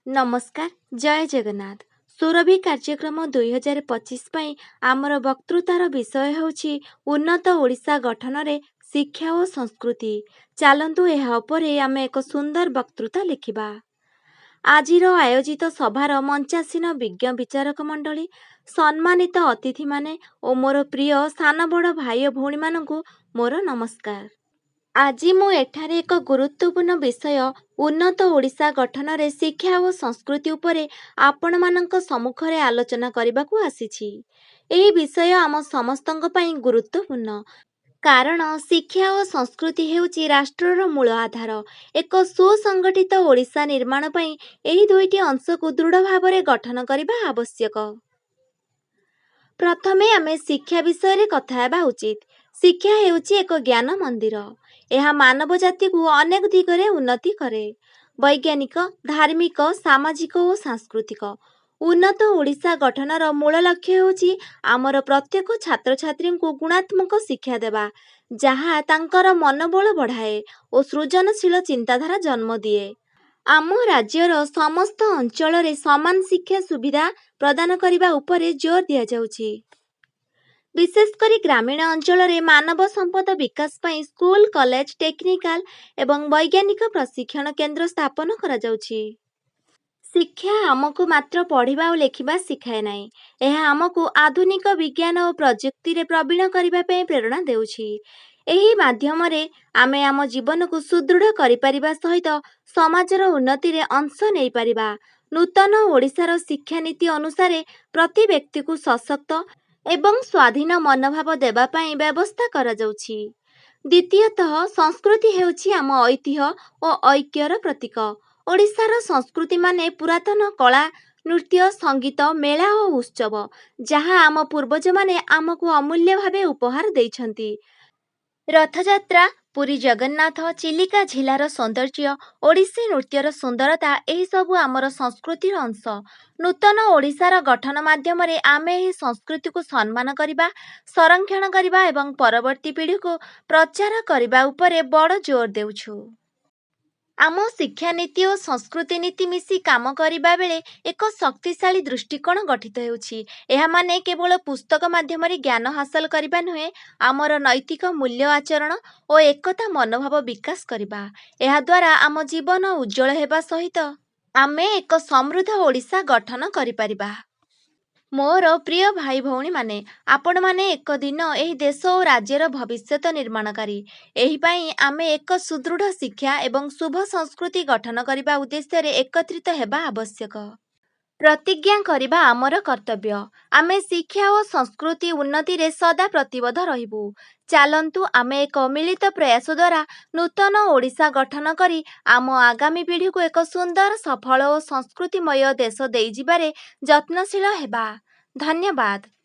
ନମସ୍କାର, ଜୟ ଜଗନ୍ନାଥ। ସୁରଭି କାର୍ଯ୍ୟକ୍ରମ 2025 ପାଇଁ ଆମର ବକ୍ତୃତାର ବିଷୟ ହେଉଛି ଉନ୍ନତ ଓଡ଼ିଶା ଗଠନରେ ଶିକ୍ଷା ଓ ସଂସ୍କୃତି। ଚାଲନ୍ତୁ ଏହା ଉପରେ ଆମେ ଏକ ସୁନ୍ଦର ବକ୍ତୃତା ଲେଖିବା। ଆଜିର ଆୟୋଜିତ ସଭାର ମଞ୍ଚାସୀନ ବିଜ୍ଞ ବିଚାରକ ମଣ୍ଡଳୀ, ସମ୍ମାନିତ ଅତିଥିମାନେ ଓ ମୋର ପ୍ରିୟ ସାନ ବଡ଼ ଭାଇ ଓ ଭଉଣୀମାନଙ୍କୁ ମୋର ନମସ୍କାର। ଆଜି ମୁଁ ଏଠାରେ ଏକ ଗୁରୁତ୍ୱପୂର୍ଣ୍ଣ ବିଷୟ ଉନ୍ନତ ଓଡ଼ିଶା ଗଠନରେ ଶିକ୍ଷା ଓ ସଂସ୍କୃତି ଉପରେ ଆପଣମାନଙ୍କ ସମ୍ମୁଖରେ ଆଲୋଚନା କରିବାକୁ ଆସିଛି। ଏହି ବିଷୟ ଆମ ସମସ୍ତଙ୍କ ପାଇଁ ଗୁରୁତ୍ୱପୂର୍ଣ୍ଣ, କାରଣ ଶିକ୍ଷା ଓ ସଂସ୍କୃତି ହେଉଛି ରାଷ୍ଟ୍ରର ମୂଳ ଆଧାର। ଏକ ସୁସଂଗଠିତ ଓଡ଼ିଶା ନିର୍ମାଣ ପାଇଁ ଏହି ଦୁଇଟି ଅଂଶକୁ ଦୃଢ଼ ଭାବରେ ଗଠନ କରିବା ଆବଶ୍ୟକ। ପ୍ରଥମେ ଆମେ ଶିକ୍ଷା ବିଷୟରେ କଥା ହେବା ଉଚିତ। ଶିକ୍ଷା ହେଉଛି ଏକ ଜ୍ଞାନ ମନ୍ଦିର। ଏହା ମାନବ ଜାତିକୁ ଅନେକ ଦିଗରେ ଉନ୍ନତି କରେ, ବୈଜ୍ଞାନିକ, ଧାର୍ମିକ, ସାମାଜିକ ଓ ସାଂସ୍କୃତିକ। ଉନ୍ନତ ଓଡ଼ିଶା ଗଠନର ମୂଳ ଲକ୍ଷ୍ୟ ହେଉଛି ଆମର ପ୍ରତ୍ୟେକ ଛାତ୍ରଛାତ୍ରୀଙ୍କୁ ଗୁଣାତ୍ମକ ଶିକ୍ଷା ଦେବା, ଯାହା ତାଙ୍କର ମନୋବଳ ବଢ଼ାଏ ଓ ସୃଜନଶୀଳ ଚିନ୍ତାଧାରା ଜନ୍ମ ଦିଏ। ଆମ ରାଜ୍ୟର ସମସ୍ତ ଅଞ୍ଚଳରେ ସମାନ ଶିକ୍ଷା ସୁବିଧା ପ୍ରଦାନ କରିବା ଉପରେ ଜୋର ଦିଆଯାଉଛି। ବିଶେଷ କରି ଗ୍ରାମୀଣ ଅଞ୍ଚଳରେ ମାନବ ସମ୍ପଦ ବିକାଶ ପାଇଁ ସ୍କୁଲ, କଲେଜ, ଟେକ୍ନିକାଲ ଏବଂ ବୈଜ୍ଞାନିକ ପ୍ରଶିକ୍ଷଣ କେନ୍ଦ୍ର ସ୍ଥାପନ କରାଯାଉଛି। ଶିକ୍ଷା ଆମକୁ ମାତ୍ର ପଢ଼ିବା ଓ ଲେଖିବା ଶିଖାଏ ନାହିଁ, ଏହା ଆମକୁ ଆଧୁନିକ ବିଜ୍ଞାନ ଓ ପ୍ରଯୁକ୍ତିରେ ପ୍ରବୀଣ କରିବା ପାଇଁ ପ୍ରେରଣା ଦେଉଛି। ଏହି ମାଧ୍ୟମରେ ଆମେ ଆମ ଜୀବନକୁ ସୁଦୃଢ଼ କରିପାରିବା ସହିତ ସମାଜର ଉନ୍ନତିରେ ଅଂଶ ନେଇପାରିବା। ନୂତନ ଓଡ଼ିଶାର ଶିକ୍ଷାନୀତି ଅନୁସାରେ ପ୍ରତି ବ୍ୟକ୍ତିକୁ ସଶକ୍ତ ଏବଂ ସ୍ୱାଧୀନ ମନୋଭାବ ଦେବା ପାଇଁ ବ୍ୟବସ୍ଥା କରାଯାଉଛି। ଦ୍ୱିତୀୟତଃ, ସଂସ୍କୃତି ହେଉଛି ଆମ ଐତିହ୍ୟ ଓ ଐକ୍ୟର ପ୍ରତୀକ। ଓଡ଼ିଶାର ସଂସ୍କୃତି ମାନେ ପୁରାତନ କଳା, ନୃତ୍ୟ, ସଙ୍ଗୀତ, ମେଳା ଓ ଉତ୍ସବ, ଯାହା ଆମ ପୂର୍ବଜମାନେ ଆମକୁ ଅମୂଲ୍ୟ ଭାବେ ଉପହାର ଦେଇଛନ୍ତି। ରଥଯାତ୍ରା, ପୁରୀ ଜଗନ୍ନାଥ, ଚିଲିକା ଝିଲାର ସୌନ୍ଦର୍ଯ୍ୟ, ଓଡ଼ିଶୀ ନୃତ୍ୟର ସୁନ୍ଦରତା, ଏହିସବୁ ଆମର ସଂସ୍କୃତିର ଅଂଶ। ନୂତନ ଓଡ଼ିଶାର ଗଠନ ମାଧ୍ୟମରେ ଆମେ ଏହି ସଂସ୍କୃତିକୁ ସମ୍ମାନ କରିବା, ସଂରକ୍ଷଣ କରିବା ଏବଂ ପରବର୍ତ୍ତୀ ପିଢ଼ିକୁ ପ୍ରଚାର କରିବା ଉପରେ ବଡ଼ ଜୋର ଦେଉଛୁ। ଆମ ଶିକ୍ଷାନୀତି ଓ ସଂସ୍କୃତି ନୀତି ମିଶି କାମ କରିବା ବେଳେ ଏକ ଶକ୍ତିଶାଳୀ ଦୃଷ୍ଟିକୋଣ ଗଠିତ ହେଉଛି। ଏହା ମାନେ କେବଳ ପୁସ୍ତକ ମାଧ୍ୟମରେ ଜ୍ଞାନ ହାସଲ କରିବା ନୁହେଁ, ଆମର ନୈତିକ ମୂଲ୍ୟ, ଆଚରଣ ଓ ଏକତା ମନୋଭାବ ବିକାଶ କରିବା। ଏହାଦ୍ୱାରା ଆମ ଜୀବନ ଉଜ୍ଜ୍ୱଳ ହେବା ସହିତ ଆମେ ଏକ ସମୃଦ୍ଧ ଓଡ଼ିଶା ଗଠନ କରିପାରିବା। ମୋର ପ୍ରିୟ ଭାଇ ଭଉଣୀମାନେ, ଆପଣମାନେ ଏକ ଦିନ ଏହି ଦେଶ ଓ ରାଜ୍ୟର ଭବିଷ୍ୟତ ନିର୍ମାଣକାରୀ। ଏହିପାଇଁ ଆମେ ଏକ ସୁଦୃଢ଼ ଶିକ୍ଷା ଏବଂ ଶୁଭ ସଂସ୍କୃତି ଗଠନ କରିବା ଉଦ୍ଦେଶ୍ୟରେ ଏକତ୍ରିତ ହେବା ଆବଶ୍ୟକ। ପ୍ରତିଜ୍ଞା କରିବା ଆମର କର୍ତ୍ତବ୍ୟ। ଆମେ ଶିକ୍ଷା ଓ ସଂସ୍କୃତି ଉନ୍ନତିରେ ସଦା ପ୍ରତିବଦ୍ଧ ରହିବୁ। ଚାଲନ୍ତୁ ଆମେ ଏକ ମିଳିତ ପ୍ରୟାସ ଦ୍ୱାରା ନୂତନ ଓଡ଼ିଶା ଗଠନ କରି ଆମ ଆଗାମୀ ପିଢ଼ିକୁ ଏକ ସୁନ୍ଦର, ସଫଳ ଓ ସଂସ୍କୃତିମୟ ଦେଶ ଦେଇଯିବାରେ ଯତ୍ନଶୀଳ ହେବା। ଧନ୍ୟବାଦ।